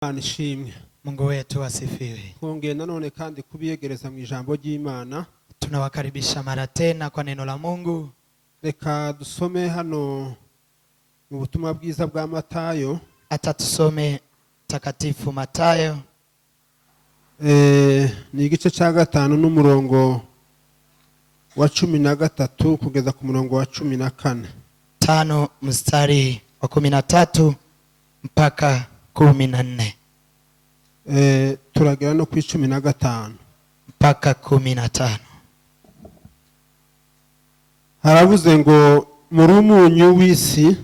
Imana ishimwe. Mungu wetu asifiwe. Twongeye nanone kandi kubiyegereza mu ijambo ry'Imana. Tunawakaribisha mara tena kwa neno la Mungu. Reka dusome hano mu butumwa bwiza bwa Matayo. Hata tusome takatifu Matayo. Ni igice cya 5 n'umurongo wa 13 kugeza ku murongo wa 14. 5 mstari wa 13 mpaka 14. Turagera no ku 15. Mpaka 15. Haravuze ngo muri umunyu w'isi,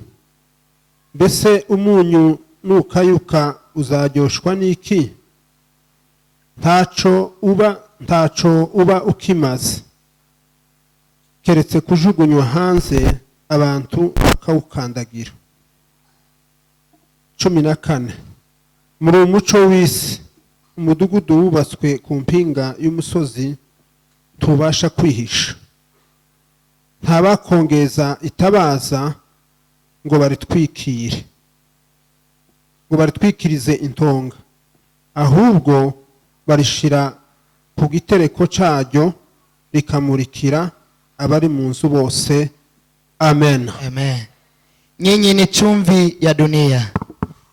mbese umunyu nukayuka uzaryoshwa n'iki? Ntaco uba ukimaze, keretse kujugunywa hanze abantu bakawukandagira. 14. Muri umuco w'isi, umudugudu wubatswe ku mpinga y'umusozi tubasha kwihisha. Ntabakongeza itabaza ngo baritwikire, ngo baritwikirize intonga, ahubwo barishira ku gitereko cyaryo rikamurikira abari mu nzu bose. Amen. Amen. Nyinyi ni chumvi ya dunia,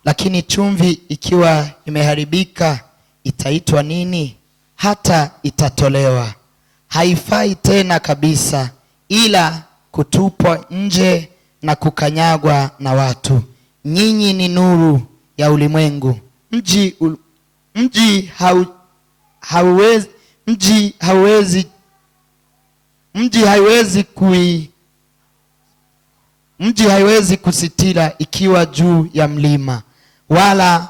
lakini chumvi ikiwa imeharibika itaitwa nini? Hata itatolewa, haifai tena kabisa, ila kutupwa nje na kukanyagwa na watu. Nyinyi ni nuru ya ulimwengu. Mji hauwezi, mji hauwezi, mji haiwezi kui, mji haiwezi kusitira ikiwa juu ya mlima, wala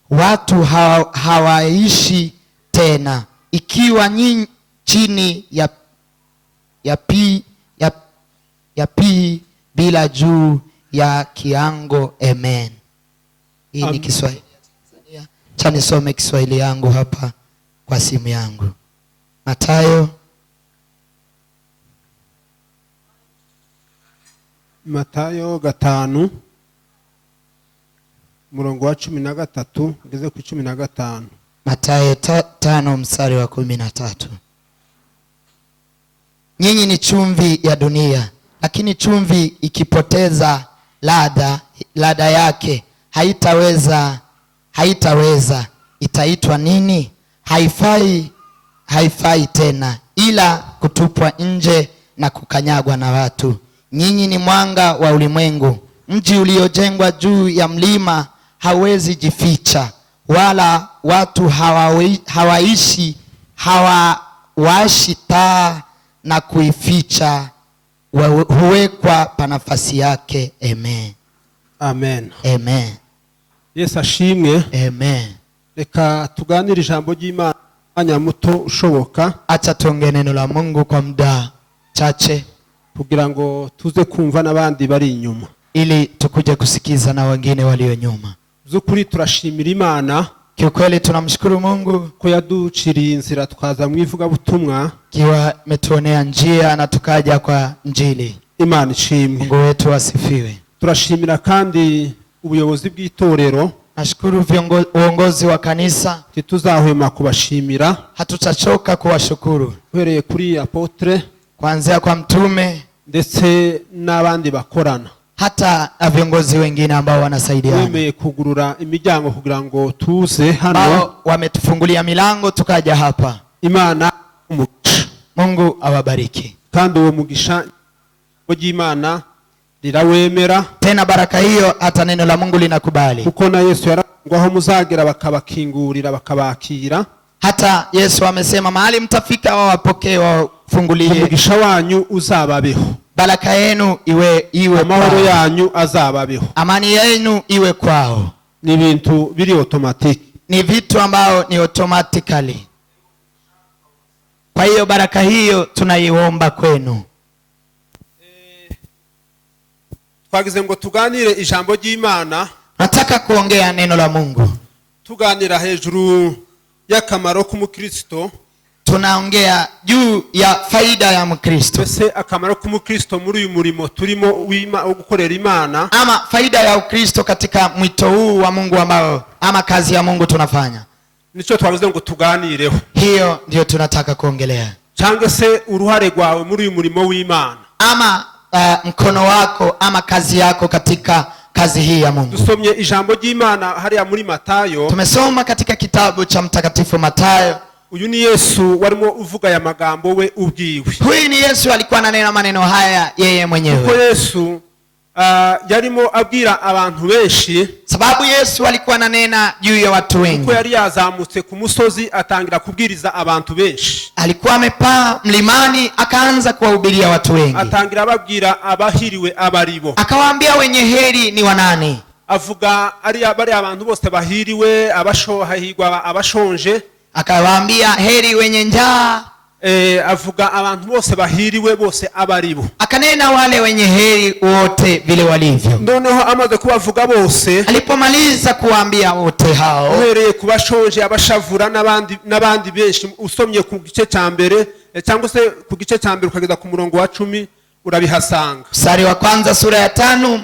watu hawaishi tena ikiwa nyinyi chini ya pi bila juu ya kiango. Amen. Hii ni Kiswahili ya Tanzania. Acha nisome Kiswahili yangu hapa kwa simu yangu. Matayo. Matayo 5 murongo wa 13 ugeze ku 15. Matayo 5 mstari wa 13. Nyinyi ni chumvi ya dunia, lakini chumvi ikipoteza ladha yake haitaweza, itaitwa nini? Haifai tena, ila kutupwa nje na kukanyagwa na watu. Nyinyi ni mwanga wa ulimwengu. Mji uliojengwa juu ya mlima hauwezi jificha, wala watu hawawashi taa na kuificha, huwekwa pa nafasi yake. Amen. Amen. Amen. Yesu ashimwe. Amen. Reka tuganire ijambo ry'Imana mwanya muto ushoboka. Acha tuongee neno la Mungu kwa muda chache, kugira ngo tuze kumva n'abandi bari inyuma, ili tukuje kusikiza na wengine walio nyuma. By'ukuri turashimira Imana. Kiukweli tunamshukuru Mungu ko yaduciriye inzira tukaza mu ivugabutumwa, kiwa ametuonea njia na tukaja kwa Injili. Imana ishimwe. Mungu wetu asifiwe. Turashimira kandi ubuyobozi bw'itorero. Nashukuru uongozi wa kanisa. Ntituzahwema kubashimira. Hatutachoka kuwashukuru. Uhereye kuri apotre, kuanzia kwa mtume, ndetse n'abandi bakorana, hata na viongozi wengine ambao wanasaidiana, wemeye kugurura imiryango kugira ngo tuze hano, ambao wametufungulia milango tukaja hapa. Imana umugisha. Mungu awabariki. Kandi uwo mugisha ry'Imana rirawemera. Tena baraka hiyo hata neno la Mungu linakubali. Kuko na Yesu yarangwaho muzagera bakabakingurira bakabakira. Hata Yesu amesema mahali mtafika wawapokee, wafungulie. Umugisha wanyu uzababeho. Baraka yenu iwe amahoro kwao. yanyu azababeho. Amani yenu iwe kwao. Ni ibintu biri automatic. Ni vitu ambao ni automatically. Kwa hiyo baraka hiyo tunaiomba kwenu. Twagize ngo tuganire ijambo ry'Imana. Nataka kuongea neno la Mungu. Tuganira hejuru y'akamaro k'umukristo. Tunaongea juu ya faida ya Mkristo. Mbese akamaro k'umukristo muri uyu murimo turimo wo gukorera Imana. Ama faida ya Ukristo katika mwito huu wa Mungu ambao Ama kazi ya Mungu tunafanya. Nicyo twavuze ngo tuganireho. Hiyo ndio tunataka kuongelea. Cyangwa se uruhare rwawe muri uyu murimo w'Imana. Ama mkono wako ama kazi yako katika kazi hii ya Mungu. Dusomye ijambo ry'Imana hariya muri Matayo. Tumesoma katika kitabu cha Mtakatifu Matayo. Uyu ni Yesu warimo uvuga aya magambo we ubwiwe. Huyu ni Yesu alikuwa ananena maneno haya yeye Kuko mwenyewe. Yesu yarimo abwira abantu benshi. Sababu Yesu alikuwa ananena juu ya watu wengi. Kuko yari yazamutse ku musozi atangira kubwiriza abantu benshi. Alikuwa amepaa mlimani akaanza kuwahubiria watu wengi. Atangira ababwira abahiriwe abaribo. Akawaambia wenye heri ni wanani. Avuga ari bari abantu bose bahiriwe, abashohahirwa, abashonje. Akawaambia heri wenye njaa. Avuga abantu bose bahiriwe bose abaribo. Akanena wale wenye heri wote vile walivyo. Noneho amaze kubavuga bose, alipomaliza kuwaambia wote hao, uhereye ku bashonje, abashavura n'abandi benshi, usomye ku gice cya mbere cyangwa se ku gice cya mbere ukageza ku murongo wa 10 urabihasanga. Mstari wa kwanza sura ya 5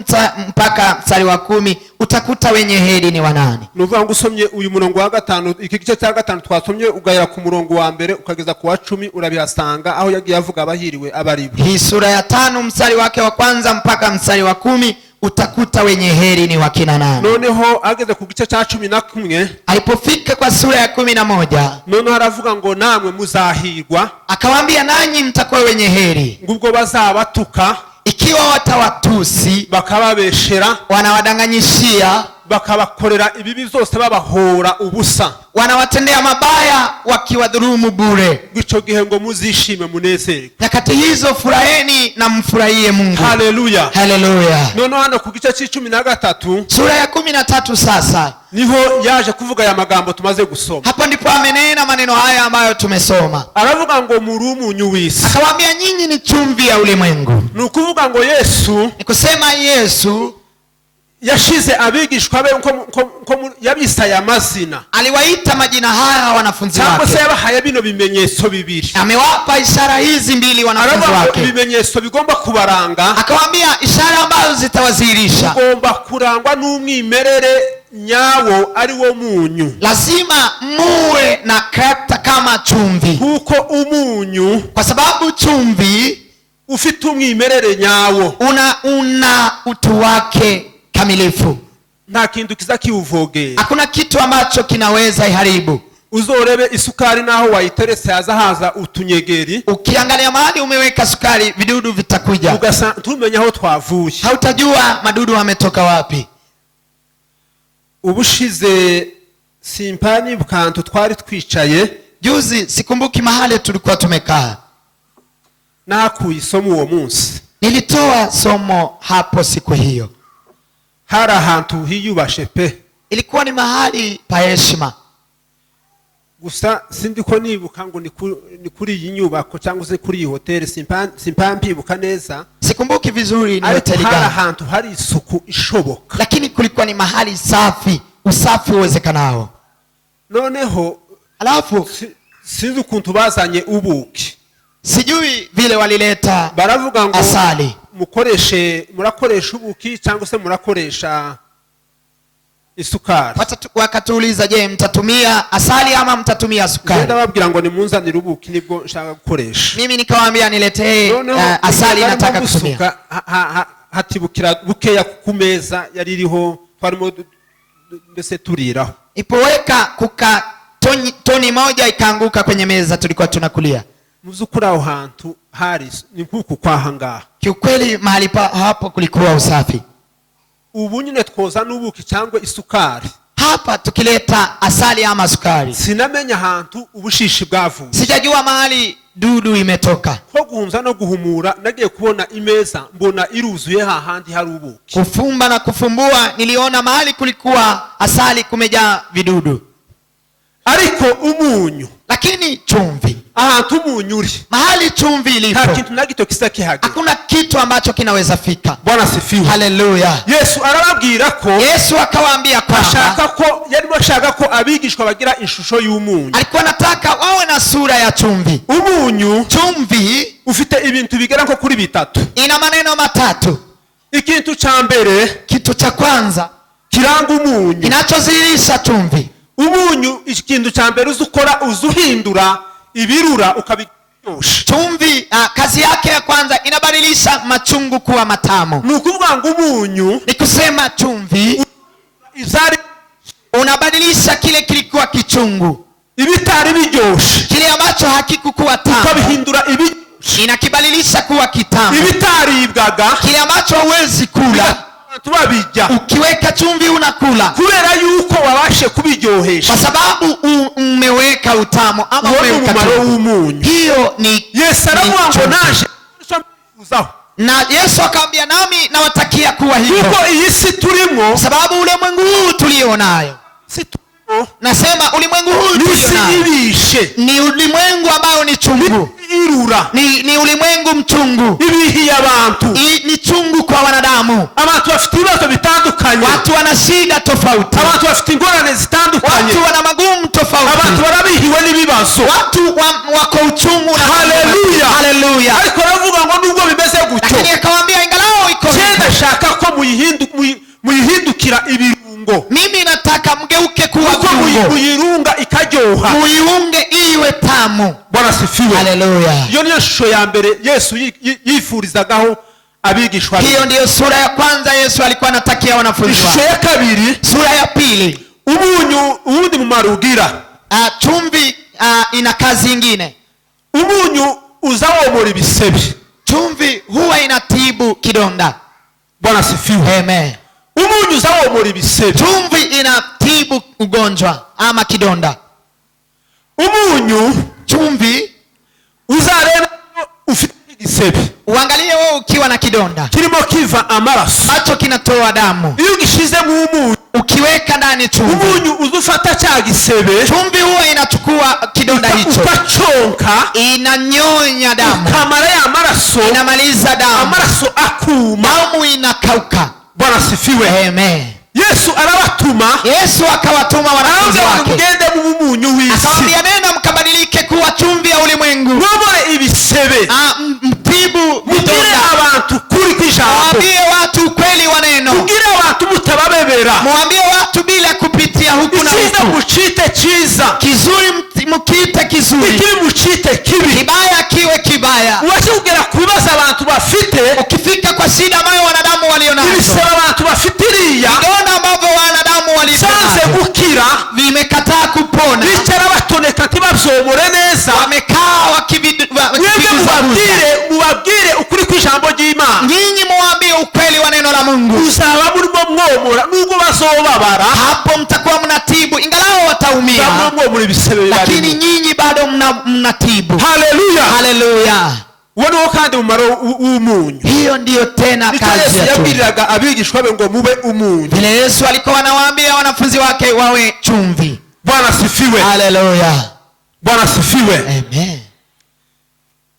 mpaka mstari wa 10 utakuta wenye heri ni wanani. Ni ukuvuga ngo usomye uyu murongo wa 5, iki gice cya 5 twasomye, ugahera ku murongo wa mbere ukageza ku wa 10 urabihasanga aho yagiye avuga abahiriwe abaribo. Hii sura ya 5 mstari wake wa kwanza mpaka mstari wa 10 utakuta wenye heri ni wakina nani. Noneho ageze ku gice cya 11, alipofika kwa sura ya 11, noneho aravuga ngo namwe muzahirwa. Akawaambia nanyi mtakuwa wenye heri ngubwo bazabatuka, ikiwa watawatusi, bakababeshera, wanawadanganyishia, bakabakorera ibibi byose babahora ubusa, wanawatendea mabaya wakiwadhulumu bure. Ico gihe ngo muzishime munezerwe. Nyakati hizo furaheni na mfurahie Mungu. Haleluya. Haleluya. Noneho hano ku gice c'icumi na gatatu, sura ya 13 sasa niho yaje kuvuga aya magambo tumaze gusoma. Hapo ndipo amenena maneno haya ambayo tumesoma. Aravuga ngo muri umunyu w'isi. Akawaambia nyinyi ni chumvi ya ulimwengu. Ni ukuvuga ngo Yesu, ni kusema Yesu yashize abigishwa be nko yabisaye amazina. Aliwaita majina haya wanafunzi Cyangwa wake. se yabahaye bino bimenyetso bibiri. Amewapa ishara hizi mbili wanafunzi Aravuga ngo wake. ibimenyetso bigomba kubaranga. Akawaambia ishara ambazo zitawadhihirisha. Ugomba kurangwa n'umwimerere nyawo ari wo munyu. Lazima muwe na karakta kama chumvi. Kuko umunyu, kwa sababu chumvi ufite umwimerere nyawo, una utu wake kamilifu. Nta kintu kiza kiwuvogera. Hakuna kitu ambacho kinaweza iharibu. Uzorebe isukari naho wayiteretse haza haza utunyegeri. Ukiangalia mahali umeweka sukari vidudu vitakuja. Ugasa ntumenya aho twavuye. Hautajua madudu wametoka wapi. Ubushize simpani bukantu twari twicaye. Juzi sikumbuki mahali tulikuwa tumekaa. Nakuye isomo uwo munsi. Nilitoa somo hapo siku hiyo. Hari ahantu hiyubashe pe. Ilikuwa ni mahali pa heshima. Gusa sindiko nibuka ngo ni kuri iyi nyubako cyangwa se kuri iyi hoteli, simpampibuka neza. Sikumbuki vizuri ni Ariko hoteli hari gani. ahantu hari isuku ishoboka. Lakini kulikuwa ni mahali safi, usafi uwezekanao. Noneho alafu sinzi ukuntu bazanye ubuki. Sijui vile walileta Baravuga ngo asali. Murakoresha ubuki cyangwa se murakoresha isukari. Wakatuuliza, je, mtatumia asali ama mtatumia sukari? Ngenda babwira ngo nimunzanire ubuki nibwo nshaka gukoresha. Mimi nikawaambia niletee, Noneho asali barimo nataka kutumia. gusuka, hatibukira bukeya ku meza yari iriho, twarimo mbese turiraho. Ipoweka kuka toni moja ikaanguka kwenye meza tulikuwa tunakulia. Mu by'ukuri aho hantu hari ni nk'uku kwaha ngaha. Kiukweli mahali hapo kulikuwa usafi. Ubu nyine twoza n'ubuki cyangwa isukari. Hapa tukileta asali ama sukari. Sinamenya ahantu ubushishi bwavuye. Sijajua mahali dudu imetoka. Ko guhumza no guhumura nagiye kubona imeza mbona iruzuye hahandi hari ubuki. Kufumba na kufumbua niliona mahali kulikuwa asali kumejaa vidudu. Ariko umunyu, Lakini chumvi, ahantu umunyu uri, mahali chumvi ilipo, nta kintu na gito kisa kihagera. Hakuna kitu ambacho kinaweza fika. Bwana asifiwe. Haleluya. Yesu arababwira ko Yesu akawaambia kwamba ashaka ko yarimo ashaka ko abigishwa bagira ishusho y'umunyu. Alikuwa anataka wawe na sura ya chumvi. Umunyu, chumvi ufite ibintu bigera nko kuri bitatu. Ina maneno matatu. Ikintu cha mbere, kitu cha kwanza, Kiranga umunyu. Kinachodhihirisha chumvi. Umunyu, ikintu cya mbere uzi ukora, uzi uhindura ibirura ukabiryosha. Chumvi, kazi yake ya kwanza inabadilisha machungu kuwa matamu. Ni ukuvuga ngo umunyu Ni kusema chumvi ibyari unabadilisha kile kilikuwa kichungu, ibitari biryoshe, kile ambacho hakikukuwa tamu, ukabihindura ibiryoshe, inakibadilisha kuwa kitamu. Ibitaribwaga Kile ambacho huwezi kula, abantu babirya, ukiweka chumvi unakula, kubera yuko wabashe kubiryohesha. Kwa sababu umeweka utamu ama Uwo ni umeweka umumaro chumvi. w'umunyu. Hiyo ni Yesu aravuga ni ngo chumvi. naje icyo mbifuzaho, Na Yesu akamwambia, nami nawatakia kuwa hivyo, kuko iyi si turimo, kwa sababu ulimwengu huu tulio nayo, si turimo, nasema ulimwengu huu ni tulio isi nayo ibishe, ni ulimwengu ambao ni chungu, irura, ni ulimwengu mchungu, ibihiye abantu. Ni chungu kwa wanadamu. Abantu bafite ibibazo bitandukanye. Watu wana shida tofauti, Abantu bafite ingorane zitandukanye. watu wana magumu tofauti, Abantu barabihiwe n'ibibazo. Watu wako uchungu na Haleluya. Haleluya. Ariko aravuga ngo nubwo bimeze gutyo, Lakini akawambia ingalao iko cyenda hivyo, ndashaka ko muyihindukira ibirungo, mimi nataka mgeuke kuwa kuko viungo, muyirunga ikaryoha. Muiunge iwe tamu. Bwana asifiwe. Haleluya. Iyo niyo shusho ya mbere Yesu yifurizagaho abigishwa be. Hiyo ndiyo sura ya kwanza Yesu alikuwa anatakia wanafunzi Ishusho wake. ya kabiri, Sura ya pili, umunyu uwundi mumaro ugira, chumvi ina kazi ingine. Umunyu uza womora ibisebe. Chumvi huwa inatibu kidonda. Bwana asifiwe. Amen. Umunyu uza womora ibisebe. Chumvi inatibu ugonjwa ama kidonda. Umunyu, Chumvi, uzarebe ufite igisebe uangalie wewe ukiwa na kidonda kirimo kiva amaraso, ambacho kinatoa damu, iyo ugishizemo umunyu, ukiweka ndani chumvi, umunyu uza ufata cya gisebe, chumvi huwa inachukua kidonda hicho, ukaconka, inanyonya damu, ukamara ya maraso, inamaliza damu, amaraso akuma. Damu inakauka. Bwana asifiwe. Amen. Yesu arabatuma, Yesu akawatuma wanafunzi arababwira ngo wake, mugende mube umunyu w'isi, akawaambia nenda mkabadilike kuwa chumvi ya ulimwengu, mwomore ibisebe, mtibu mubwire vidonda, abantu kuri kw'ijambo, mwambie watu ukweli wa neno, mubwire abantu mutababebera, mwambie watu bila kupitia huku na icyiza huku, mucite cyiza, kizuri mkiite kizuri, ikibi mucite kibi, kibaya kiwe kibaya. Ubashe kugera ku bibazo abantu bafite, Ukifika kwa shida ambayo wanadamu walionazo, ibisebe abantu bafite iriya, vidonda ambavyo wanadamu byanze walivyo gukira, vimekataa kupona, bicara batoneka ntibabyomore neza, wamekaa mwebwe wakiviguzaguza. Mubabwire ukuri kw'ijambo ry'Imana. Nyinyi muwaambie ukweli wa neno la Mungu. Muzaba murimo mwomora nubwo bazobabara, Hapo mtakuwa mnatibu ingalao wataumia, muzaba mwomora ibisebe lakini bibarimo. nyinyi bado mnatibu. Haleluya. Haleluya. Uwo niwo kandi mumaro w'umunyu. Hiyo ndiyo tena Nicyo kazi Yesu ya chumvi. yabwiriraga abigishwa be ngo mube umunyu. Vile Yesu alikuwa anawaambia wanafunzi wake wawe chumvi. Bwana asifiwe. Haleluya. Bwana asifiwe. Amen.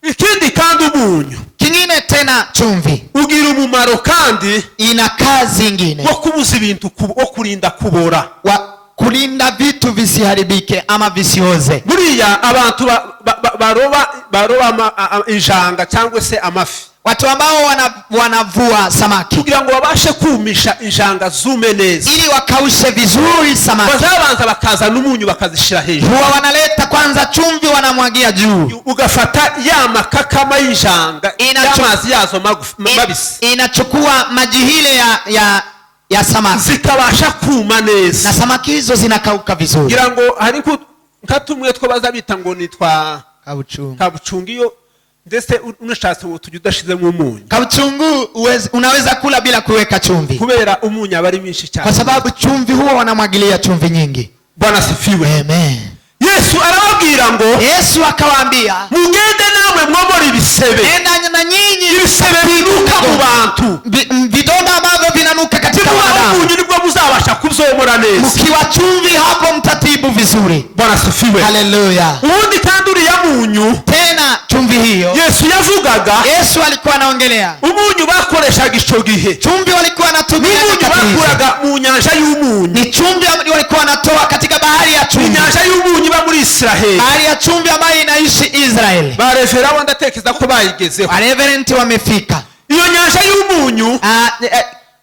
Ikindi kandi umunyu Kingine tena, chumvi ugira umumaro kandi ina kazi ingine wo kubuza ibintu wo kurinda kubora. Wa kulinda vitu visiharibike ama visioze. Buriya abantu baroba injanga cyangwa se amafi, Watu ambao wanavua samaki, kugira ngo babashe kumisha injanga zume neza, ili wakaushe vizuri samaki, bazabanza bakazana umunyu bakazishyira hejuru. Huwa wanaleta kwanza chumvi, wanamwagia juu. Ugafata ya makakama y'injanga, y'amazi yazo mabisi, Inachukua maji ile ya samaki, zikabasha kuma neza. Na samaki hizo zinakauka vizuri. Kugira ngo hari nka tumwe two baza bita ngo ni twa Kauchungu. Kabucungu, iyo ndetse unashatse ngo tujye udashizemo umunyu, Kauchungu unaweza kula bila kuweka chumvi, kubera umunyu aba ari mwinshi cyane. Kwa sababu chumvi huwa wanamwagilia chumvi nyingi. Bwana asifiwe. Amen. Yesu arababwira ngo Yesu akawaambia, mugende namwe mwomore ibisebe, nenda na nyinyi ibisebe binuka mu bantu, vidonda ambavyo vinanuka katika nimubaha wanadamu, umunyu nibwo muzabasha kubyomora neza. Mkiwa chumvi hapo mtatibu vizuri. Bwana asifiwe. Haleluya. Ubundi kandi uriya munyu Tena chumvi hiyo Yesu yavugaga, Yesu alikuwa anaongelea, umunyu bakoreshaga icyo gihe, chumvi walikuwa wanatumia n'umunyu nyakati hizo. bakuraga mu nyanja y'umunyu, Ni chumvi walikuwa wanatoa katika bahari ya chumvi, inyanja y'umunyu iba muri Isiraheli. Bahari ya chumvi ambayo inaishi Israeli. Barevera bo ndatekereza ko bayigezeho. Wareverenti wamefika. Iyo nyanja y'umunyu, Ah,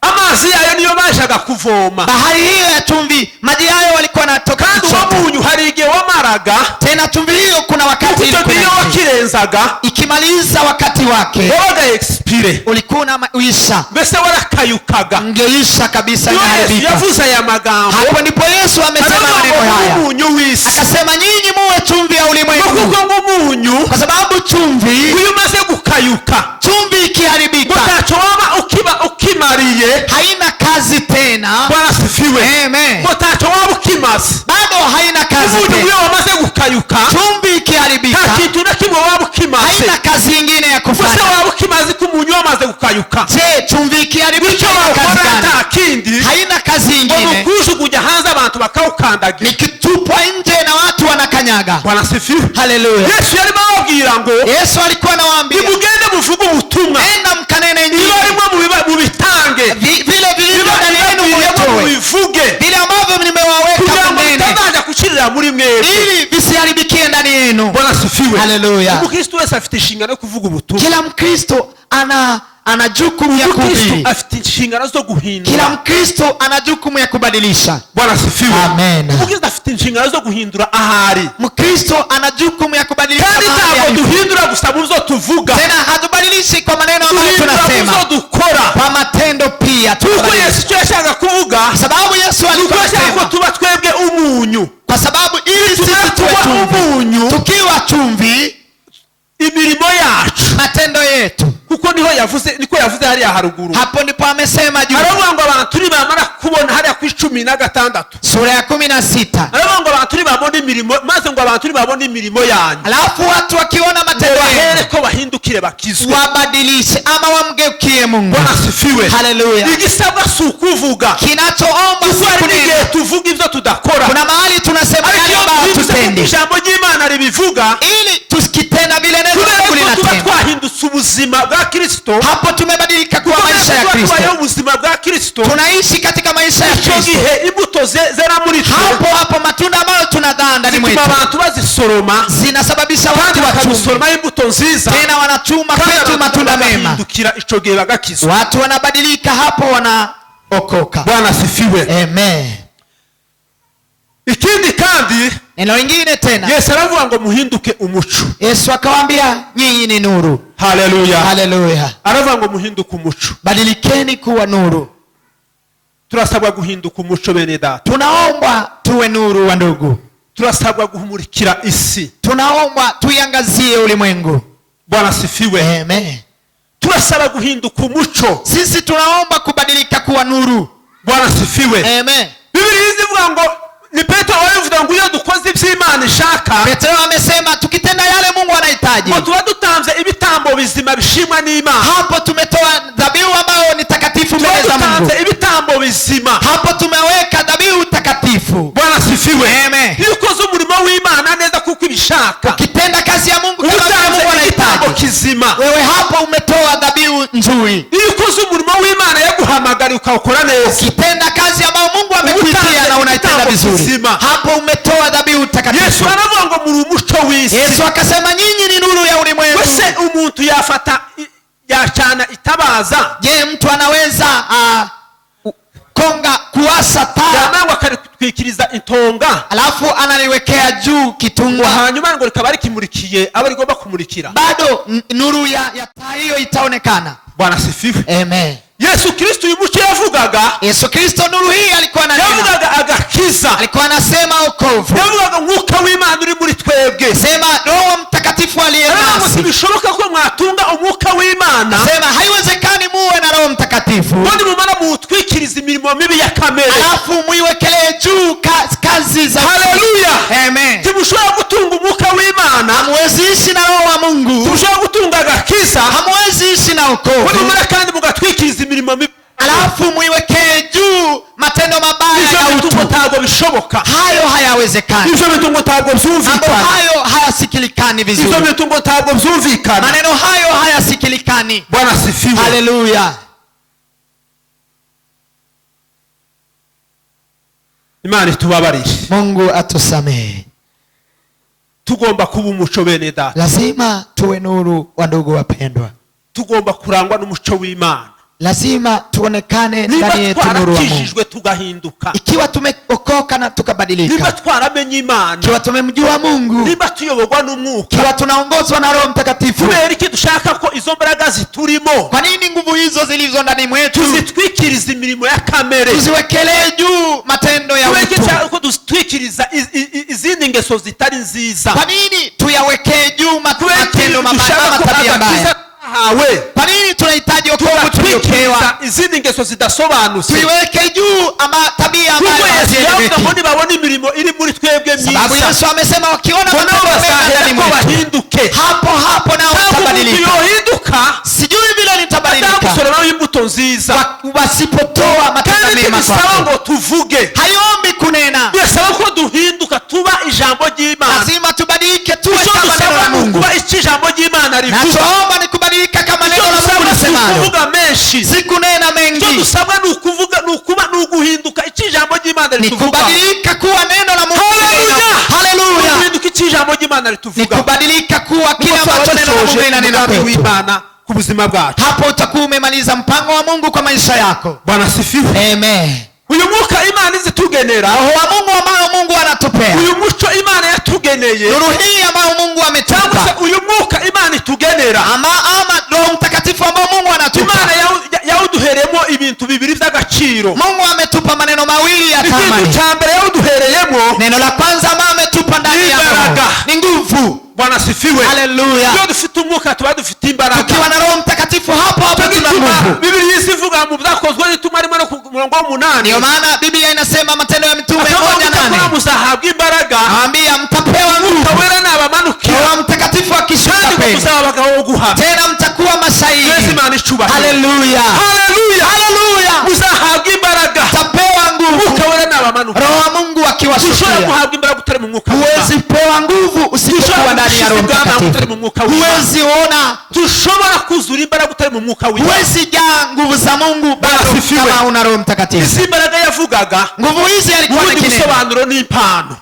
Amazi yayo niyo bajaga kuvoma. Bahari hiyo ya chumvi, maji hayo walikuwa wanatoka Kandi uwo kuchota. munyu hari igihe wamaraga, Tena chumvi hiyo kuna wakati kuko icyo ilikuwa gihe iyo inaisha. wakirenzaga, Ikimaliza wakati wake wabaga expiré, ulikuwa unaisha, mbese warakayukaga. ungeisha kabisa, Iyo Yesu inaharibika. yavuze aya magambo, Hapo ndipo Yesu amesema aravuga maneno ngo haya, umunyu w'isi, akasema nyinyi muwe chumvi ya ngo ulimwengu, kuko ngo umunyu kwa sababu chumvi, iyo umaze gukayuka, chumvi ngo ikiharibika ntacyo waba ukiba ukimariye. Haina kazi tena. Bwana asifiwe. Amen. Ngo ntacyo waba ukimaze. Bado haina kazi Umunyu tena. iyo wamaze gukayuka, Chumvi ikiharibika nta kintu na kimwe waba ukimaze. Haina kazi ingine ya Gusa kufanya. waba ukimaze ko umunyu wamaze gukayuka? Je, chumvi ikiharibika Icyo haina kazi wawukora gani? nta kindi, Haina kazi ngo ni ingine, ukujugunya hanze abantu bakawukandagira. Nikitupwa nje na watu wanakanyaga. Bwana asifiwe. Haleluya. Yesu yarimo ababwira ngo Yesu alikuwa anawaambia, nimugende muvuge ubutumwa, enda mkanene injili, niba rimwe mubitange, Vile vilivyo niba ndani yenu ibibabwiriyemo muvitoe, mubivuge, vile ambavyo nimewaweka kugira ngo mnene, bitazaja gushirira muri mwebwe. Ili visiharibikie ndani yenu. Bwana asifiwe. Haleluya. Umukristo wese afite inshingano yo kuvuga ubutumwa. Kila Mkristo ana jukumu ya Umukristo kuhubiri. afite inshingano zo Kila guhindura. Mkristo ana jukumu ya kubadilisha. Bwana asifiwe. Amen. Umukristo afite inshingano zo guhindura ahari. Mkristo ana jukumu ya kubadilisha Kandi mahali ntabwo alipo. duhindura gusa mu byo tuvuga, Tena hatubadilishi kwa maneno ambayo duhindura mu tunasema, byo dukora, kwa matendo pia kuko tunabadilisha. Yesu icyo yashaka kuvuga Kwa sababu Yesu nuko alikuwa yashaka ko anasema, tuba twebwe umunyu. Kwa sababu ili Tumara sisi tuwe kuba chumvi, umunyu, tukiwa chumvi, imirimo yacu, matendo yetu, kuko niho yavuze, niko yavuze hariya haruguru, hapo ndipo amesema juu, aravuga ngo abantu nibamara kubona hariya ku 16, sura ya 16, aravuga ngo abantu nibabona imirimo, maze ngo abantu nibabona imirimo yanyu, alafu watu wakiona matendo bahere yenu ko bahindukire bakizwe. Wabadilishe ama wamgeukie Mungu. Bwana asifiwe. Haleluya. Igisabwa si ukuvuga, Kinachoomba kuko si hari n'igihe kunena. Tuvuga ibyo tudakora, Kuna mahali tunasema ariko yale iyo ambayo tubivuze kuko hatutendi, ijambo ry'Imana ribivuga, ili tusikitenda vile neno la kubera Mungu ko tuba linatenda, twahindutse ubuzima bwa Kristo, hapo tumebadilika kuwa kubera maisha ko ya tuba Kristo, tubayeho ubuzima bwa Kristo, tunaishi katika maisha ya icyo Kristo. Gihe imbuto zera muri twe Hapo hapo matunda ambayo tunadhaa ndani zituma mwetu abantu bazisoroma, zinasababisha kandi watu wachume, bakabisoromaho imbuto nziza, tena wanachuma kandi kwetu abantu matunda mema. bagahindukira icyo gihe bagakizwa. Watu wanabadilika hapo, wanaokoka. Bwana asifiwe. Amen. Ikindi kandi, Neno lingine tena, Yesu aravuga ngo muhinduke umuco. Yesu akawaambia nyinyi ni nuru. Haleluya. Haleluya. Aravuga ngo muhinduke umuco. Badilikeni kuwa nuru. Turasabwa guhinduka umuco, bene data. Tunaombwa tuwe nuru, wa ndugu. Turasabwa guhumurikira isi. Tunaombwa tuiangazie ulimwengu. Bwana asifiwe. Amen. Turasaba guhinduka umuco. Sisi tunaomba kubadilika kuwa nuru. Bwana asifiwe. Amen. Bibiliya izivuga ngo ni Petero wabivuga ngo iyo dukoze ibyo Imana ishaka, Petero amesema tukitenda yale Mungu anahitaji, ngo tuba dutanze ibitambo bizima bishimwa n'Imana. Hapo tumetoa dhabihu ambayo ni takatifu Tuba mbele za Mungu. dutanze ibitambo bizima. Hapo tumeweka dhabihu takatifu. Bwana asifiwe. Amen. Iyo ukoze umurimo w'Imana neza kuko ibishaka, Ukitenda kazi ya Mungu uba kama vile utanze Mungu igitambo anahitaji, kizima. Wewe hapo umetoa dhabihu nzuri. Iyo ukoze umurimo w'Imana yaguhamagariye ukawukora neza, Ukitenda kazi ambayo Mungu amekuitia Utanze na unaitenda igitambo vizuri, kizima. Hapo umetoa dhabihu Yesu takatifu. aravuga ngo muri umuco w'isi. Yesu akasema nyinyi ni nuru ya ulimwengu. Wese umuntu yafata yacana itabaza, Je, mtu anaweza konga kuwasha taa, yamara ngo akaritwikiriza intonga, alafu analiwekea juu ngo kitunga, hanyuma ngo rikaba rikimurikiye abo rigomba kumurikira? Bado nuru ya taa hiyo itaonekana. Bwana asifiwe. Amen. Yesu Kristo uyu muco yavugaga, Yesu Kristo nuru hii alikuwa ananena, yavugaga agakiza, alikuwa anasema wokovu, yavugaga umwuka w'Imana uri muri twebwe. Sema Roho Mtakatifu aliye Aravuga ngo nasi. ntibishoboka ko mwatunga umwuka w'Imana, Sema haiwezekani muwe na Roho Mtakatifu ngo nimumara muwutwikirize imirimo mibi ya kamere. Alafu muiwekelee juu kazi za Haleluya. Amen. Ntimushobora gutunga umwuka w'Imana, Hamwezi ishi na Roho wa Mungu, ntimushobora gutunga agakiza, hamwezi ishi na ngo wokovu, nimumara kandi mugatwikiriza imirimo mibi, alafu muiwekee juu matendo mabaya Ibyo ya bintu ngo utu. ntabwo bishoboka. Hayo hayawezekani. Ibyo bintu ngo ntabwo Mambo byumvikana. hayo hayasikilikani Ibyo vizuri. bintu ngo ntabwo byumvikana. Maneno hayo hayasikilikani. Bwana asifiwe. Haleluya. Imana itubabarire. Mungu atusamehe. Tugomba kuba umuco, bene data. Lazima tuwe nuru, wa ndugu wapendwa. Tugomba kurangwa n'umuco w'Imana. Lazima tuonekane Niba ndani yetu nuru wa Mungu. twarakijijwe tugahinduka, Ikiwa tumeokoka na niba tukabadilika, twaramenye Imana, ikiwa tumemjua Mungu, niba tuyoborwa n'umwuka, ikiwa tunaongozwa na Roho Mtakatifu, kubera iki dushaka ko izo mbaraga ziturimo kwa nini nguvu hizo zilizo ndani mwetu tuzitwikiriza imirimo ya kamere? Tuziwekelee juu matendo ya Kubera iki utu? dushaka ko dutwikiriza izindi ngeso zitari nziza? Kwa nini tuyawekee juu Kubera iki matendo mabaya dushaka ama ko tabia agakiza mbaya? twahawe Kwa nini tunahitaji wokovu tuliopewa tugatwikiriza izindi ngeso zidasobanutse? Tuiweke juu ama tabia Kuko ambayo Yesu yavuga hazieleweki. ngo nibabona imirimo iri muri twebwe Sababu myiza, Yesu amesema wakiona ngo nabo matendo mema ndani bazahera ko mwetu, bahinduke. Hapo hapo nao Ntabwo umuntu watabadilika. yohinduka Sijui vile nitabadilika atagusoromamo imbuto nziza. Wasipotoa matendo Kandi mema ntibisaba kwako. ngo tuvuge, Haiombi kunena, birasaba ko duhinduka tuba ijambo ry'Imana. Lazima tubadilike tuwe Icyo kama neno dusabwa la ni Mungu. ukuba icyo ijambo ry'Imana rivuga. Nachoomba ni kubadilika kama Icyo neno la Mungu dusabwa si lisemalo, ukuvuga menshi. si kunena Icyo mengi, dusabwa ni ukuvuga, ni ukuba, ni uguhinduka icyo ijambo ry'Imana ni rituvuga. kubadilika kuwa neno la Mungu Haleluya! linena. Haleluya! Guhinduka icyo ijambo ry'Imana Ni rituvuga. kubadilika kuwa kile ambacho neno la Mungu linanena Umugambi kwetu. w'Imana ku buzima bwacu. Hapo utakuwa umemaliza mpango wa Mungu kwa maisha yako. Bwana asifiwe. Amen. Uyu mwuka Imana izitugenera, Roho wa Mungu ambayo Mungu anatupea, uyu muco Imana yatugeneye, nuru hii ambayo Mungu cyangwa ametupa, se uyu mwuka Imana itugenera, ama Roho Mtakatifu ambao Mungu anatupa. Imana yawuduhereyemo ibintu bibiri by'agaciro. Mungu ametupa maneno mawili ya Ikintu thamani. cya mbere yawuduhereyemo Neno la kwanza ambayo ametupa ndani ya Roho Imbaraga. ni nguvu. Bwana asifiwe. Haleluya! Iyo dufite umwuka tuba dufite imbaraga. Tukiwa na Roho Mtakatifu hapo hapo Cyo tuna gituma nguvu. Bibiliya izivuga mu Byakozwe n'Intumwa harimo no ku murongo w'umunani, Ndiyo maana Biblia inasema Matendo ya Mitume akavuga ngo 1:8, icyakora muzahabwa imbaraga nawaambia mtapewa nguvu Mwuka Wera nabamanukira, Roho Mtakatifu akishuka kandi ngo kwenu, muzaba abagabo bo guhamya. tena mtakuwa Yesu mashahidi. Imana icubahiro. Haleluya! Haleluya! Haleluya! Muzahabwa imbaraga Mtapewa nguvu Mwuka Wera nabamanukira. Roho wa Mungu Ushobora akiwashukia. guhabwa imbaraga utari mu mwuka w'Imana. Huwezi pewa nguvu usipokuwa ndani ya Roho Ushobora utari mu Mtakatifu. mwuka w'Imana. Huwezi ona, Tushobora kuzura imbaraga utari mu mwuka w'Imana. huwezi jaa nguvu za Mungu bado Asifiwe. kama una Roho Mtakatifu. Izi mbaraga yavugaga Nguvu hizi alikuwa mu bundi anakinena. busobanuro ni impano.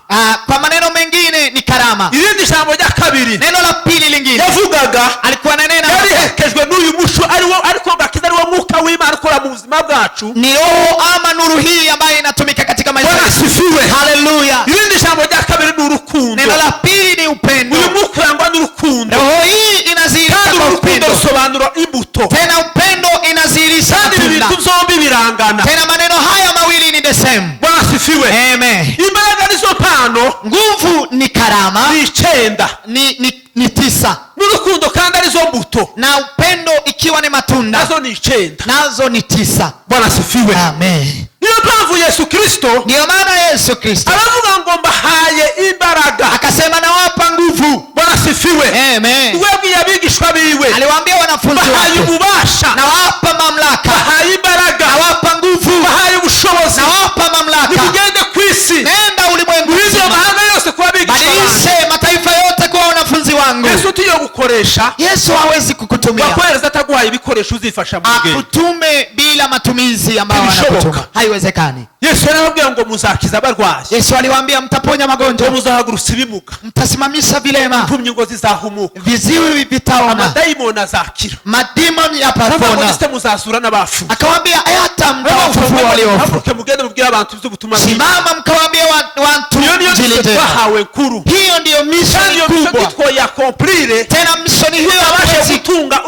Kwa maneno mengine ni karama. Irindi jambo rya kabiri Neno la pili lingine yavugaga alikuwa ananena yarihekejwe n'uyu muco ariwo, ariko gakiza ariwo mwuka w'Imana ukora mu buzima bwacu. Ni roho ama nuru hii ambayo inatumika katika maisha Bwana yetu. asifiwe. Haleluya! Irindi jambo rya kabiri ni urukundo. Neno la pili ni upendo. Uyu mwuka urangwa n'urukundo, Roho hii inadhihirika kandi kwa uru rukundo upendo, rusobanura imbuto, tena upendo inadhihirisha kandi ibi matunda. bintu byombi birangana. Tena maneno haya mawili ni the same. Bwana asifiwe. Amen. Imbaraga nizo mpano Nguvu ni karama, ni icyenda, ni 9, n'urukundo kandi arizo mbuto na upendo ikiwa ni matunda nazo ni icyenda. nazo ni 9. Bwana asifiwe. Amen. Niyo mpamvu Yesu Kristo Ndiyo maana Yesu Kristo aravuga ngo mbahaye imbaraga. Akasema nawapa nguvu. Bwana asifiwe. Amen. Ubwo yabwiye abigishwa biwe, Aliwaambia wanafunzi mbahaye wake, ububasha, nawapa mamlaka, mbahaye imbaraga, nawapa nguvu, mbahaye ubushobozi, nawapa mamlaka, nimugende ku isi, nenda ulimwengu muhindure mzima, amahanga yose kuba abigishwa banjye. badilishe mataifa yote kuwa wanafunzi wangu. Yesu tugiye gukoresha Yesu hawezi kukutumia wakohereza ataguhaye ibikoresho uzifasha mu bwenge. Akutume bila matumizi ambayo Ibishoboka. anakutuma, haiwezekani. Yesu yarababwiye ngo muzakiza abarwayi, Yesu aliwaambia mtaponya ngo magonjwa, muzahagurutsa ibimuga, mtasimamisha vilema, impumyi ngo zizahumuka, viziwi vitaona, amadayimoni azakira. Madimoni Aravuga ngo yatapona. ndetse muzasura n'abapfuye. Akawaambia hata mtawafufua waliofu. Haguruke mugende mubwire abantu iby'ubutumwa bwiza. Simama mkawaambia watu Iyo niyo injili mission njema. twahawe nkuru, Hiyo ndiyo kandi mishoni iyo mission kubwa. twoyakomplire Tena mishoni hiyo tutabashe hatuwezi gutunga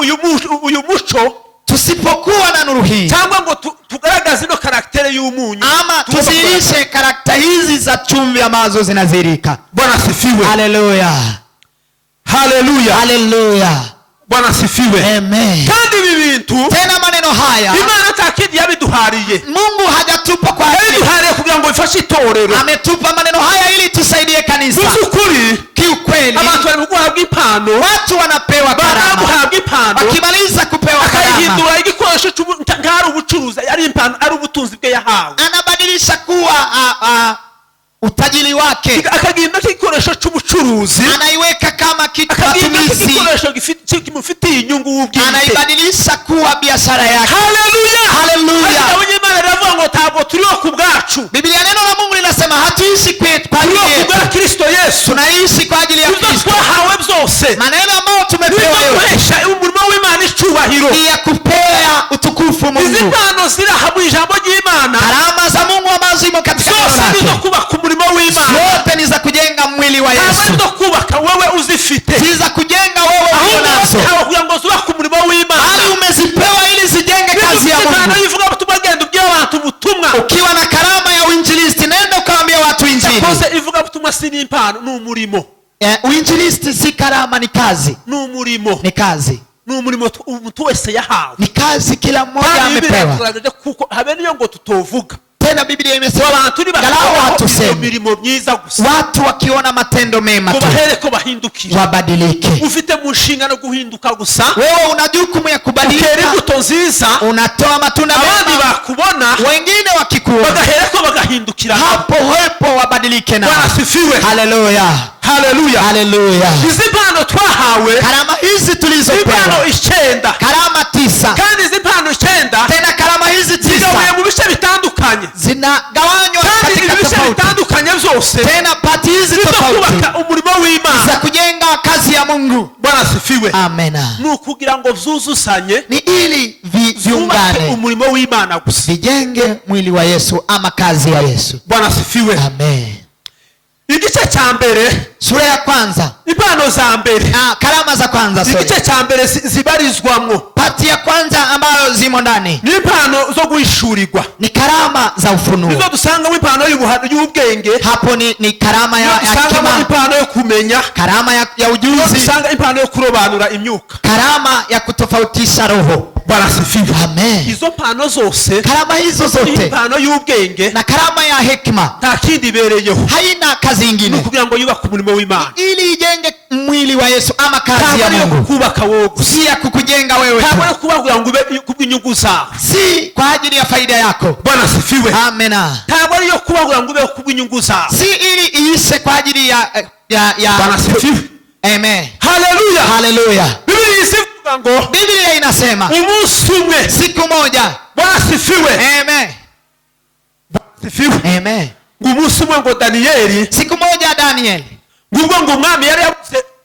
uyu muco tusipokuwa na nuru hii cyangwa ngo tugaragaze ino karaktere y'umunyu ama Tugomba tuzirishe karakta hizi za chumvi ambazo zinazirika. Bwana asifiwe. Haleluya! Haleluya! Haleluya! Bwana asifiwe. Amen. Kandi ibi bintu Tena maneno haya Imana nta kindi yabiduhariye, Mungu hajatupa kwa ajili, yabiduhariye kugira ngo bifashe itorero. Ametupa maneno haya ili tusaidie kanisa. Mu by'ukuri Kiukweli abantu bari mu guhabwa impano, watu wanapewa bamara karama, guhabwa impano wakimaliza kupewa karama akayihindura igikoresho nk'ari ubucuruzi, ari impano, ari ubutunzi bwe yahawe, anabadilisha kuwa utajiri wake, akagenda nk'igikoresho cy'ubucuruzi, anaiweka kama kitu akagenda matumizi, nk'igikoresho kimufitiye inyungu w'ubwite. Anaibadilisha kuwa biashara yake. Haleluya! Haleluya! Ariko Imana iravuga ngo ntabwo turiho ku bwacu, Biblia neno la Mungu linasema hatuishi kwa ajili turiho ku yetu, bwa Kristo Yesu. Tunaishi kwa ajili ya Ibyo Kristo. twahawe byose Maneno ambayo tumepewa nibyo yote guhesha umurimo w'Imana icyubahiro, ni ya kupea utukufu Mungu. Impano ziri aha mu ijambo ry'Imana Karama za Mungu ambazo zimo katika neno zose ni izo lake kubaka umurimo w'Imana, zote ni za kujenga mwili wa ntabwo ari Yesu, izo kubaka wowe uzifite, si za kujenga wewe ulio ahubwo nazo, wazihawe kugira ngo zubake umurimo w'Imana. bali umezipewa ili zijenge kazi ya Niba ufite impano Mungu. y'ivugabutumwa, genda ubwire abantu ubutumwa. Ukiwa na karama ya uinjilisti, nenda ukawaambia watu injili. Cyakoze ivugabutumwa si n'impano, ni umurimo. Uinjilisti si karama, ni kazi, Ni umurimo, ni kazi, ni umurimo umuntu wese yahawe. Ni kazi kila mmoja Kandi Bibiliya amepewa. yatugaragarije kuko habe niyo ngo tutovuga, Tena Biblia imesema abantu galau nibakoraho iyo hatusemi, mirimo myiza gusa, watu wakiona matendo mema ngo tu bahere ko bahindukira. wabadilike. Ufite mu nshingano guhinduka gusa, Wewe una jukumu ya ukera kubadilika, imbuto nziza, unatoa matunda abandi mema, bakubona wengine wakikuona bagahera ko bagahindukira. Hapo hepo wabadilike nao. Bwana asifiwe. Haleluya, Haleluya. haleluya. Izi mpano twahawe, Karama hizi impano tulizopewa, 9, karama 9, kandi izi mpano 9 tena karama hizi zigabuye 9 mu bice bitandukanye, zinagawanywa kandi ibi katika bice tofauti, bitandukanye byose tena pati hizi nizo tofauti kubaka umurimo w'Imana. za kujenga kazi ya Mungu. Bwana asifiwe. Amena. Ni ukugira ngo byuzuzanye, Ni ili zubake viungane, umurimo w'Imana gusa. vijenge mwili wa Yesu ama kazi ya Yesu. Bwana asifiwe. Amen. Igice cya mbere, Sura ya kwanza, impano za mbere, karama za kwanza, sorry. Igice cya mbere zibarizwamwo Pati ya kwanza ambayo zimo ndani ni impano zo guhishurirwa. Ni karama za ufunuo. Nizo dusangamo impano y'ubwenge, Hapo ni karama nizo ya dusangamo hekima, impano yo kumenya, karama ya nizo ujuzi, dusanga impano yo kurobanura imyuka. Karama ya kutofautisha roho. Bwana asifiwe. Amen. Izo mpano zose, Karama hizo zote impano y'ubwenge na karama ya hekima nta kindi ibereyeho, haina kazi ni ingine ukugira ngo yubake umurimo w'Imana, ili ijenge mwili wa Yesu ama kazi ntabwo ya ari iyo Mungu, kukubaka wowe gusa, si ya kukujenga wewe ntabwo tu, ari kubabwira ngo ube kubw'inyungu zawe. Si kwa ajili ya faida yako. Bwana asifiwe. Amena. Ntabwo ari iyo kubabwira ngo ube kubw'inyungu zawe. Si ili iishe kwa ajili ya Bwana asifiwe. Amen. Haleluya. Haleluya. Bibiliya izivuga ngo Biblia inasema umunsi umwe, siku moja. Bwana asifiwe. Amen. Asifiwe. Amen. Ngo umunsi umwe ngo Daniyeli, Siku moja Daniel, ngubwo ngo umwami yari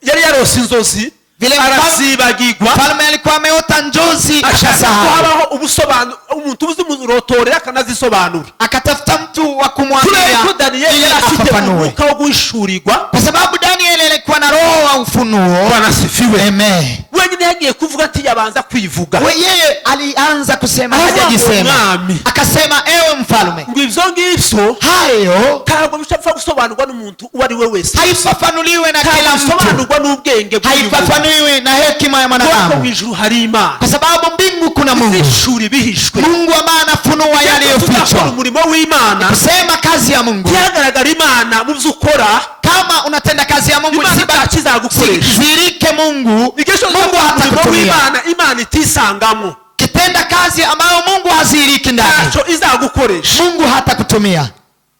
yari yarose inzozi Vile arazibagirwa, mfalme alikuwa ameota njozi ashaka ko akasahau, habaho ubusobanuro, umuntu uzimurotorera akanazisobanura, akatafuta mtu wa kubera kumwambia ko Daniyeli ili yari afite afafanue, umwuka wo guhishurirwa. Kwa sababu Daniel alikuwa na roho wa ufunuo. Bwana asifiwe. Amen. Wenyine yagiye kuvuga ati yabanza kwivuga. We yeye alianza kusema, Aravuga ngo hajajisema, mwami, akasema ewe mfalme, ngo ibyo ngibyo hayo ntabwo bishobora gusobanurwa n'umuntu uwo ari we wese, haifafanuliwe na ntabwo kila mtu, bisobanurwa n'ubwenge bw'uyu muntu, haifafanuliwe na hekima ya kuko mu mwanadamu, ijuru hari Imana kwa sababu mbingu kuna Mungu, izishura ibihishwe. Mungu ambaye anafunua Tuzakora yaliyofichwa. umurimo w'Imana, Kusema kazi ya Mungu, ntihagaragara Imana mu byo ukora, kama unatenda kazi ya Mungu Imana ntacyo izagukoresha. zirike Mungu, Igihe cyose Mungu uzakora umurimo hatakutumia. w'Imana Imana itisangamo, Kitenda kazi ambayo Mungu haziriki ndani, ntacyo izagukoresha. Mungu hatakutumia.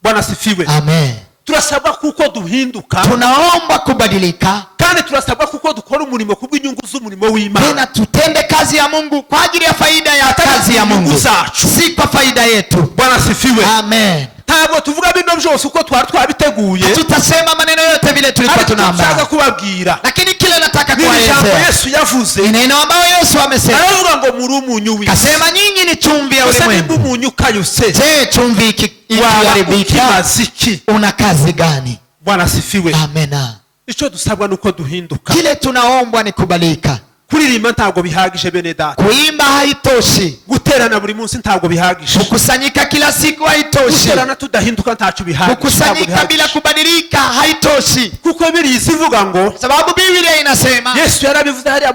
Bwana asifiwe. Amen. Turasabwa kuko duhinduka, Tunaomba kubadilika, kandi turasabwa kuko dukora umurimo kubw'inyungu z'umurimo w'Imana, tena tutende kazi ya Mungu kwa ajili ya faida ya Atari kazi ya inyungu Mungu, zacu. Si kwa faida yetu. Bwana asifiwe. Amen. Ntabwo tuvuga bino byose uko twari twabiteguye, Tutasema maneno yote vile tulikuwa ariko tunaandaa, nshaka kubabwira lakini kile nataka ni ijambo kuwaelezea Yesu yavuze, ni neno ambayo Yesu amesema, aravuga ngo muri umunyu w'isi. kasema nyinyi ni chumvi ya Gusa nimba ulimwengu. umunyu ukayutse, Je, chumvi waba ikiharibika ukimaze iki? una kazi gani? Bwana asifiwe. Amena. Icyo dusabwa ni uko duhinduka. Kile tunaombwa ni kubalika. Kuririmba ntabwo bihagije, bene data. Kuimba haitoshi, Guterana buri munsi ntabwo bihagije. Kukusanyika kila siku haitoshi, Guterana tudahinduka ntacyo bihagije, ntabwo kukusanyika bihagije. bila kubadilika haitoshi, Kuko Bibiliya ivuga ngo, sababu Biblia inasema, Yesu yarabivuze hariya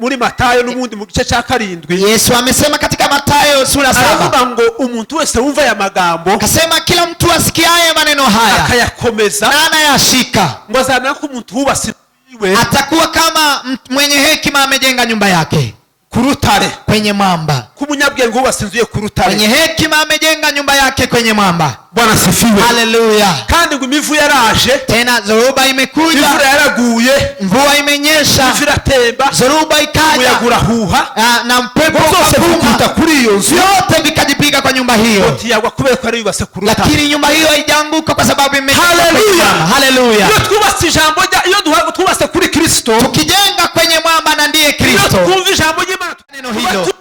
muri Matayo n'ubundi mu gice cya 7, Yesu amesema katika Mathayo sura 7, aravuga ngo umuntu wese wumva aya magambo akasema kila mtu asikiaye maneno haya akayakomeza, na anayashika ngo azamera nk'umuntu wubatse iwe atakuwa kama mwenye hekima amejenga nyumba yake ku rutare, kwenye mwamba. K'umunyabwenge wubatse inzu ye ku rutare. Mwenye hekima amejenga nyumba yake kwenye mwamba. Bwana asifiwe. Haleluya. Kandi ngo imivu yaraje, Tena zoruba imekuja, imvura yaraguye, mvua imenyesha, imivu iratemba, zoruba ikaja, umuyaga urahuha, na mpepo byose ukavuma, bikubita kuri iyo nzu, vyote vikajipiga kwa nyumba hiyo, ntiyagwa kubera ko yari yubatse ku rutare. Lakini nyumba hiyo haijaanguka kwa sababu imejengwa kwenye Haleluya. mwamba. Haleluya. Iyo twubatse ijambo rya iyo twubatse kuri Kristo, Tukijenga kwenye mwamba na ndiye iyo Kristo, twumva ijambo ry'Imana, Neno tuba hilo. tumeze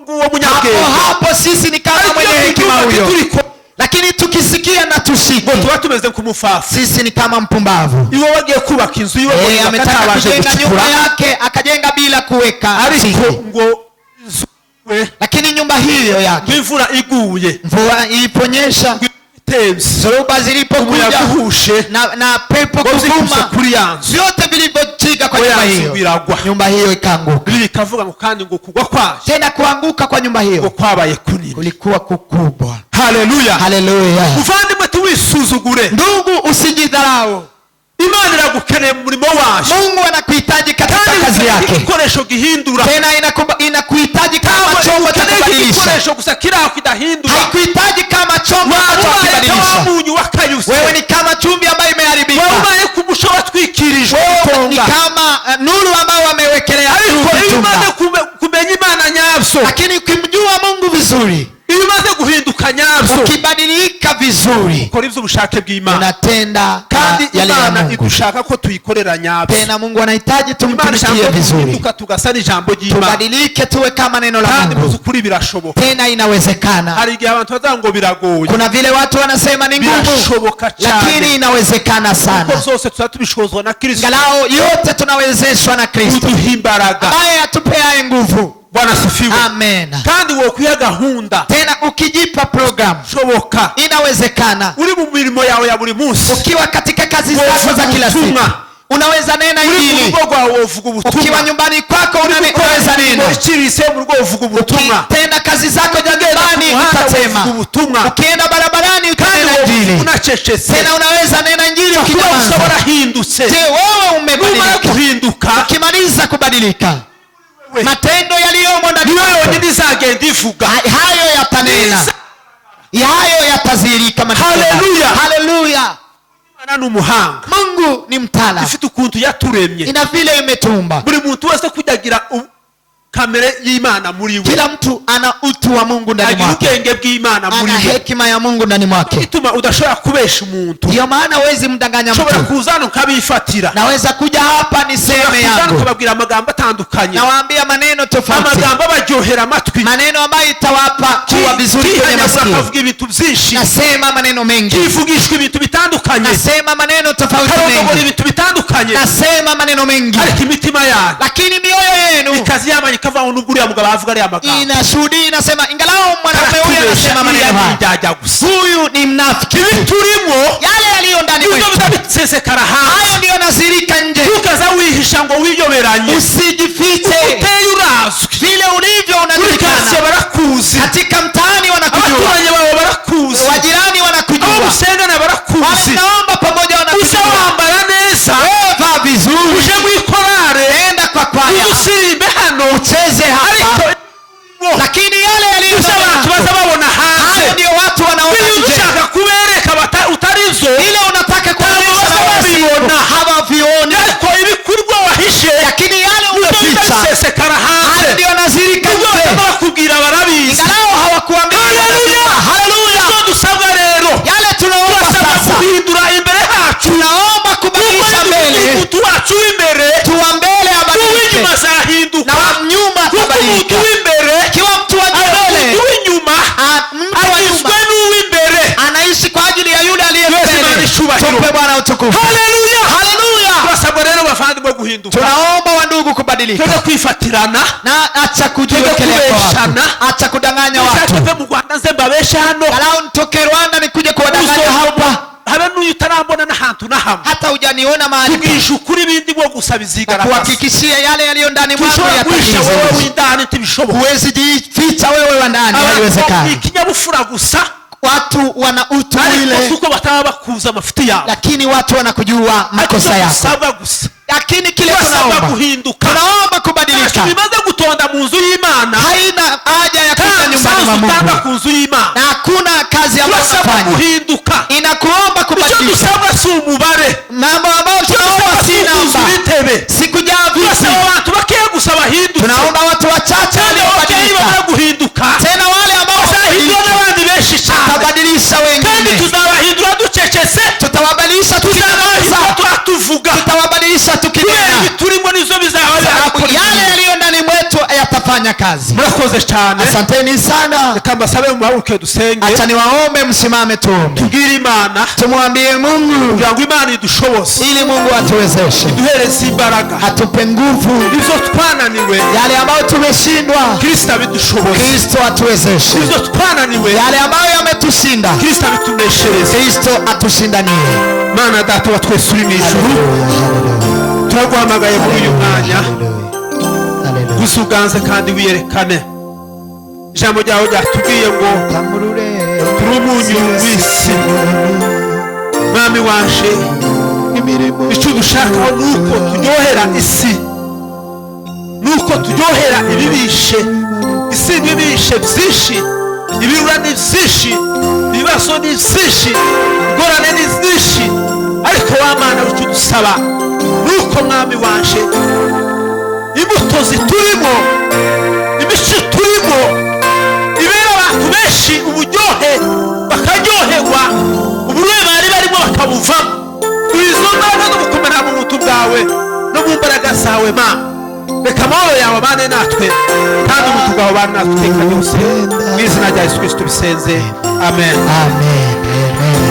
nk'uwo nk'uwo Hapo munyabwenge. hapo sisi ni kama Ariko mwenye iyo hekima tubyumva huyo, ntituriko, lakini tukisikia na tushike, ngo tuba tumeze nk'umufafu. Sisi ni kama mpumbavu. Iwe wagiye kubaka inzu iwe Eh, ngo ametaka atabanje kujenga nyumba gucukura, yake akajenga bila kuweka ariko msingi. ngo inzu iwe, Lakini nyumba hiyo yake, ngo imvura iguye, mvua iliponyesha, ngo itevye, zoruba zilipokuja umuyaga uhushe, na pepo ngo zikuse kuvuma, kuri ya nzu, vyote vilivyochika kwa ngo nyumba ya nzu hiyo, iragwa. Nyumba hiyo ikaanguka. Bibiliya ikavuga ngo kandi ngo kugwa kwayo Tena kuanguka kwa nyumba ngo hiyo kwabaye kunini. Kulikuwa kukubwa. Haleluya. Haleluya. Muvandimwe, tuwisuzugure. Ndugu, usijidharau. Imana iragukeneye mu murimo wayo. Mungu anakuhitaji katika Kandi kazi igukeneye yake. igikoresho gihindura. Tena inakuhitaji kama Ntabwo chombo cha igukeneye kubadilisha. igikoresho gusa kiri aho kidahindura. Haikuhitaji kama chombo ambacho Ubaye nka wa hakibadilisha. munyu wakayuse. Wewe ni kama chumvi ambayo imeharibika. Wowe ubaye ku musho watwikirijwe Wewe ni itonga. kama nuru ambayo wamewekelea Ariko juu iyo kichunga. umaze kumenya Imana nyabyo, Lakini ukimjua Mungu vizuri, iyo umaze guhinduka nyabyo, ukibadilika vizuri, ukora iby'ubushake bw'Imana. Unatenda Kandi yale ya Imana Mungu. idushaka ko tuyikorera nyabyo. Tena Mungu anahitaji Imana ishaka tumtumikie ko vizuri, duhinduka tugasa n'ijambo ry'Imana. Tubadilike tuwe kama neno la Kandi Mungu. muzi ukuri birashoboka. Tena inawezekana. Hari igihe abantu bazavuga ngo biragoye. Kuna vile watu wanasema ni ngumu, Birashoboka cyane. Lakini inawezekana Kuko sana. byose tuba tubishozwa na Kristo Angalau yote tunawezeshwa na Kristo uduha imbaraga. Ambaye atupeaye nguvu. Bwana asifiwe. Amen. Kandi wokwiha gahunda, Tena ukijipa program, shoboka. Inawezekana. Uri mu mirimo yawe ya buri munsi, Ukiwa katika kazi zako za kila siku, ubutumwa. Unaweza nena Uri mu injili. rugo rwawe wovuga Ukiwa ubutumwa. nyumbani kwako unaweza nena. Iciriritse mu rugo wovuga ubutumwa. Ukitenda kazi zako za nyumbani Umuhanda utasema. wovuga ubutumwa. Ukienda barabarani Kandi utanena wovuga injili. unacecetse. Tena unaweza nena injili Kuba gusa ukinyamaza. warahindutse. Je, wewe Numara umebadilika? guhinduka, Ukimaliza kubadilika, we matendo yaliyomo ndani niyo yako, yonyine izagenda ivuga. Hayo yatanena, hayo yatazirika matendo. Haleluya. Haleluya. Imana ni umuhanga. Mungu ni mtaalamu. Ifite ukuntu yaturemye. Ina vile imetumba. Buri muntu wese kujya agira kamere y'Imana muri we, Kila mtu ana utu wa Mungu ndani agira mwake, ubwenge bw'Imana muri ana we. Hekima ya Mungu ndani mwake. Ituma udashobora kubesha umuntu. Ndiyo maana huwezi mdanganya Ushobora mtu. kuza hano ukabifatira. Naweza kuja hapa niseme Ushobora kuza hano yangu, ukababwira amagambo atandukanye, nawaambia maneno tofauti, amagambo abaryohera amatwi, maneno ambayo itawapa kuwa vizuri kwenye kihanyagura masikio. akavuga ibintu byinshi, Nasema maneno mengi, kivugishwa ibintu bitandukanye, nasema maneno tofauti karondogora mengi, ibintu bitandukanye, nasema maneno mengi, ariko imitima yanyu lakini mioyo yenu ikazi yamanye ikavuga ngo nubwo uriya mugabo avuga ariya magambo, inashuhudia, inasema ingalao mwanaume huyu aratubesha, anasema iriya maneno ni haya, indyarya gusa. Huyu ni mnafiki. Ibi turimo Yale yaliyo ndani nibyo mwetu, biza bisesekara hanze. Hayo ndiyo nazirika nje. Ntukaza wihisha ngo wiyoberanye. Usijifiche. Uteye urazwi. Vile ulivyo Muri unajulikana. karitsiye barakuzi. Katika mtaani wanakujua, Abaturanyi bawe barakuzi. Wajirani Abo wanakujua, musengana wale barakuzi. mnaomba pamoja Uze wanakujua. wambara neza, Wewe vaa vizuri, uje mu ikorare, enda kwa kwaya, uze usirimbe hano, ucheze hapa, ariko lakini yale yaliyo uze ndani abantu yako, baza babona hanze. Hayo ndiyo watu wanaona Iyo nje. ushaka kubereka utari zo, Ile unataka kuonyesha Ntabwo na babibona. hawavioni, Ariko ibikorwa wahishe lakini yale nibyo biza umeficha, bisesekara hanze. Hayo ndiyo nazirika Nubwo nje. bataba bakubwira barabizi. Ingalao hawakuambia, Haleluya. wanajua. Haleluya. Icyo dusabwa rero, Yale tunaomba turasabwa sasa, guhindura imbere hacu. Tunaomba kubadilisha Kuko mbele, umuntu wacu w'imbere, tuwa mbele abadilike uw'inyuma azahinduka. Na wa nyuma Kuko umuntu atabadilika. w'imbere, Ikiwa mtu wa mbele, umuntu w'inyuma mtu wa nyuma agizwe n'uw'imbere. Anaishi kwa ajili ya yule aliye Yesu mbele. Imana icyubahiro. Tumpe Bwana utukufu. Haleluya. Haleluya. Turasabwa rero bavandimwe guhinduka. Tunaomba wandugu kubadilika. Twende kwifatirana. Na acha kujiwekelea kwa watu, kubeshana. acha kudanganya Nshake watu. mve mu Rwanda nze mbabeshe hano. Walau nitoke Rwanda nikuje kuwadanganya hapa, Habe n'uyu utarambona n'ahantu na hamwe. Hata hujaniona mahali. Tugisha ukuri ibindi bwo gusa Na bizigaragaza. kuhakikishia yale yaliyo ndani mwangu Tushobora guhisha wowe yatadhihirika. w'indani ntibishoboka. Huwezi jificha wewe wa ndani, Abantu ni haiwezekani. ikinyabupfura gusa, Watu wana utu ariko ule, kuko bataba bakuza amafuti yawe, lakini watu wanakujua makosa yako. Dusabwa gusa, Lakini kile turasabwa tunaomba, guhinduka. Tunaomba kubadilika. Bimaze gutonda mu nzu y'Imana, Haina haja ya nta kuja nyumbani mwa musanzu utanga Mungu ku nzu y'Imana. Na hakuna kazi ambayo Turasabwa unafanya guhinduka. Inakuomba Icyo kubadilika. dusabwa si umubare. Mambo ambayo Icyo tunaomba dusabwa si si ukuzura namba, intebe. si kujaa Turasaba viti. abantu bakeya gusa bahindutse. Tunaomba watu wachache Kandi abo bakeya waliobadilika. bamara guhinduka, Tena wale ambao bazahindura wamebadilika, n'abandi benshi cyane. watabadilisha Kandi wengine. tuzabahindura ducecetse. Tutawabadilisha Tuzabahindura tukinyamaza, twatuvuga. Tutawabadilisha Kubera tukinena, ibi turimo nizo bizaba sababu birakora. yale yaliyo ndani mwetu yatafanya. atafanya kazi. Murakoze cyane. Asanteni sana. Reka mbasabe muhaguruke dusenge. Acha niwaombe msimame tuombe. Tubwire Imana Tumwambie Mungu kugira ngo Imana idushoboze, ili Mungu atuwezeshe, iduhereze imbaraga, atupe nguvu, ibyo twananiwe yale ambayo tumeshindwa Kristo abidushoboze, Kristo atuwezeshe, ibyo twananiwe yale ambayo yametushinda Kristo abituneshereze. Kristo atushindanie. Mana Data wa twese uri mu ijuru, Haleluya, haleluya, turaguhamagaye muri uyu mwanya. haleluya, haleluya. Gusa uganze kandi wiyerekane. Ijambo ryawe ryatubwiye ngo turi umunyu w'isi. Mwami waje, icyo dushakaho ni uko turyohera isi, ni uko turyohera ibibishe isi. Ibibishe byinshi, ibirura ni byinshi, ibibazo ni byinshi, ingorane ni nyinshi, ariko wa Mana, icyo dusaba ni uko, Mwami waje, imbuto ziturimo, imico turimo, ibera abantu benshi uburyohe, bakaryoherwa, uburyohe bari barimo bakabuvamo. Izo mbaraga zo gukomera mu buntu bwawe no mu mbaraga zawe, ma reka amahoro yawe abane natwe kandi ubuntu bwawe abane natwe iteka ryose. Mu izina rya Yesu Kristo bisenze, amen. Amen, amen.